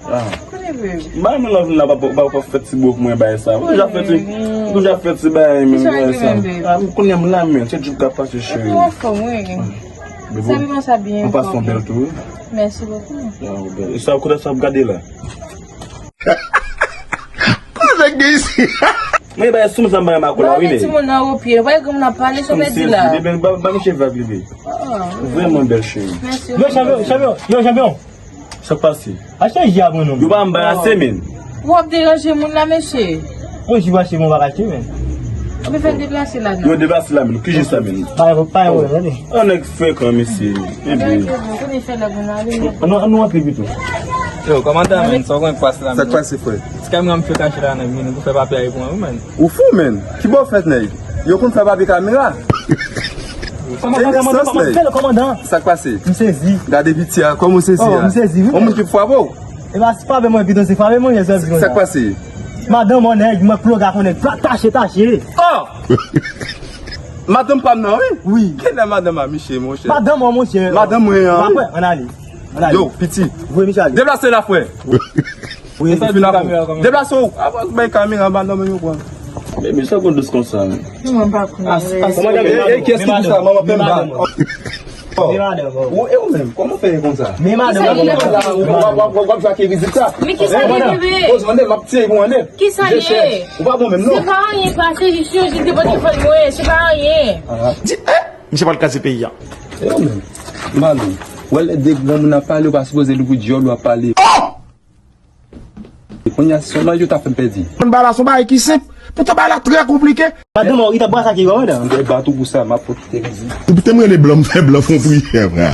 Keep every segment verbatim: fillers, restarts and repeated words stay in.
Ah. Konnen, baby. M pa renmen lè w vin la, pa, pa, pa fè ti bwòf mwen bagay sa. Ou deja fè ti, ou deja fè ti bagay menm bagay sa. Ah, m konnen m la, men, se jou k ap pase, cheri. Ou anfòm, wi. Sa m panse byen. Ou pase yon bèl tou, wi. Mèsi bokou. E sa, kote sa ap gade la? Kote nèg gen isi? Mwen bay sou m sa m bay mako la, wi, men. Timoun nan opye, wè granmoun ap pale, sa w pèdi la. Ba, ba misye vag, li, baby. Vrèman bèl, cheri. Mèsi. Yo, chanpyon, chanpyon, yo, chanpyon. Sa k pase? Achte ji a pou nou. Yo pa anbarase, men. Ou ap deranje moun la, mesye. Yon ji pa achte, men, ou pa ka achte, men. Ou fè deplase la, non? Yo deplase la, men. Ki ji sa, men? Pa, pa, pa, pa, pa. Yon nèg frekan, mesye. Ebe. Ann, ann, ann, ann antre pito. Yo, kòmandan, men, sa w konn k pase la, men. Sa k pase, frè? Ti kamera m fè kache la, nèg, men, pou fè papye a pou mwen, wi, men. Ou fou, men. Ki bò w fèt, nèg? Yo konn fè papye kamera. Kòmandan, kòmandan, kòmandan, fè l, kòmandan. Sa k pase? M sezi. Gade piti a, kòman w sezi a? Oh, m sezi, wi. Yon moun ki frape w? E pa, se frape mwen, pito, se frape mwen, se sa k pase? Madanm, yon nèg, mwen ploga, yon nèg, tache, tache. Oh! Madanm pa m nan, wi. Wi. Genlè madanm a misye, monchè. Madanm, monchè. Madanm mwen an, wi. Ann ale. Ann ale. Yo, piti. Voye misye ale. Deplase la, frè. Wi, sa di kamera kòman? Deplase w. Avan bay kamera, ba nòm yo pran. Men, men sa konn dous konsa, men. Non, mwen pa konn. Kòmandan, e, e, kiyès ki di sa? Manman pè m ba. Men madanm. Ou, e ou menm? Kòman w fè konsa? Men madanm. W ap, w ap, w ap jwe ak rizib sa. Men kisa l ye, bebe? Poze w annè, m ap tiye pou w annè. Kisa l ye? Ou pa bon menm, non. Se pa anyen, pase jis yo, jis de pòt telefòn mwen, se pa anyen. Di, eh, misye pral kraze peyi a. E ou menm? Madanm. Wè lè de granmoun ap pale, ou pa sipoze louvri dyòl ou ap pale. Oh! Kounye a, se yon bagay yo ta fè m pèdi. Konn bagay la, se yon bagay ki senp. Poutan bagay la trè konplike. Madanm, ou ta bwase ak yo, madanm. M te bat ou pou sa, m ap pote te vizit. Ou te m rele blan, m fè blan fon priyè, frè.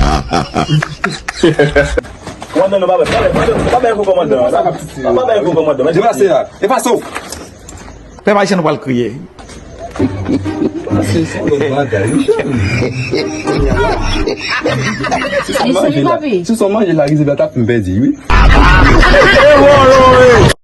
Kòmandan, non, pa bay, pa bay, pa bay kou kòmandan. Pa bay kou kòmandan. Deplase la. E pase w. Pèp ayisyen, nou pral kriye. Se, se yon lòt bagay, wi, cheri. Si se yon manje la, si se yon manje la, rizib la t ap fè m pèdi, wi.